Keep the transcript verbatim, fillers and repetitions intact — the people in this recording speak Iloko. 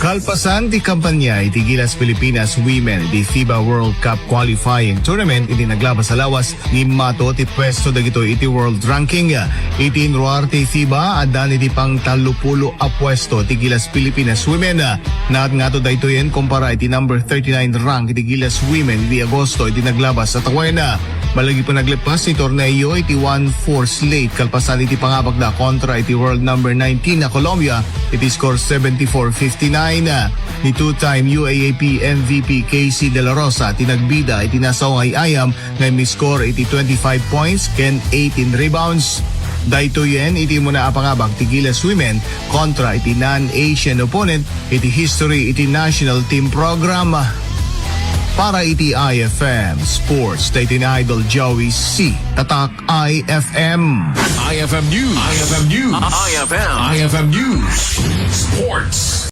Kalpasan ti kampanya iti Gilas Pilipinas Women iti FIBA World Cup Qualifying Tournament iti naglabas a lawas, ngimmato ti puesto dagitoy iti world ranking. Iti inruar ti FIBA, addan iti pangtallopulo a puesto ti Gilas Pilipinas Women. Naatngato daytoyen kumpara iti number thirty-nine rank iti Gilas Women idi Agosto iti naglabas a tawen. Malagip a naglepas ti torneo iti one four slate kalpasan iti pangabakda kontra iti world number nineteen a Colombia iti score seventy-four fifty-nine. Ni two-time U A A P M V P Casey De La Rosa ti nagbida iti nasaw nga ay-ayam nga immiscore iti twenty-five points ken eighteen rebounds. Daytoyen iti umuna a pangabak ti Gilas Women kontra iti non-Asian opponent iti history iti national team program. Para iti I F M Sports, daytoy ni Idol Joey C. Tatak I F M. I F M News. I F M News. I F M. I F M News. Sports.